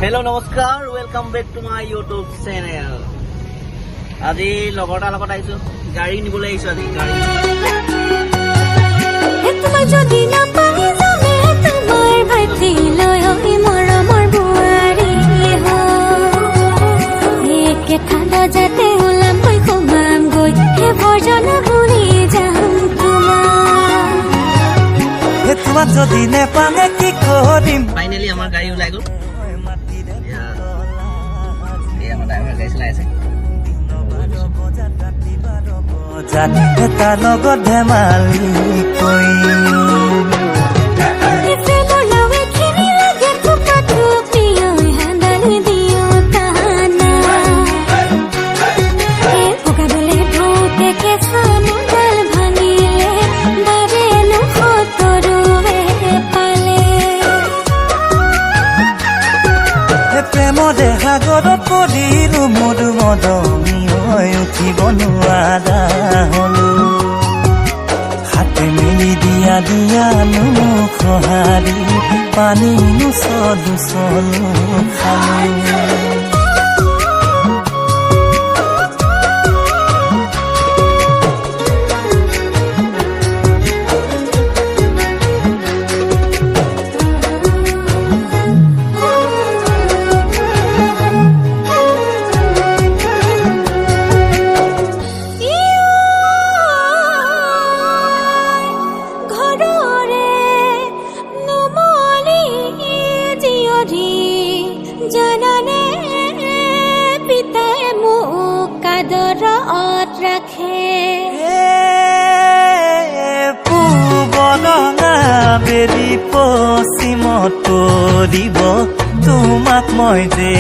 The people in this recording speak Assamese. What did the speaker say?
হেল্ল' নমস্কাৰ, welcome back to my YouTube channel. আজি লগৰ এটাৰ লগত আহিছোঁ, গাড়ী নিবলৈ আহিছোঁ আজি গাড়ী। তোমাক যদি নাপাই যামে তোমাৰ ভাইটি লৈ ঐ মৰমৰ বোৱাৰী হৈ একে দৰ্জাতে ওলাম গৈ, সোমাম গৈ সেই বৰ্জনা বুলি যাম তোমাৰ। হে, তোমাক যদি নেপালে কি কৰিম? ফাইনেলি আমাৰ গাড়ী ওলাই গ'ল। এতিয়া এই আমাৰ ড্ৰাইভাৰ গাড়ী চলাই আছে। বজাত তাৰ লগত ধেমালি কৰিম। চেলৰ লাওখিনি লাগে থোপা থুপি ঐ হান্দালি দিওঁ তানা এই বোকা দলে ঢৌতে কেঁচা নোডাল ভাঙিলে বাৰেনো সতৰুৱে পালে। হে, প্ৰেমৰে সাগৰত পৰিলো, মোৰ মদমী হৈ উঠিব নোৱাৰা হলো। হাতে মেলি দিয়া দিয়ানো মোক সঁহাৰি, পানীনো চলো চলো খালো। ঘৰৰে নুমলী জীয়ৰী জানানে, পিতাই মোক আদৰত ৰাখে। পূবৰঙা বেলি পশ্চিমত পৰিব, তোমাক মই যে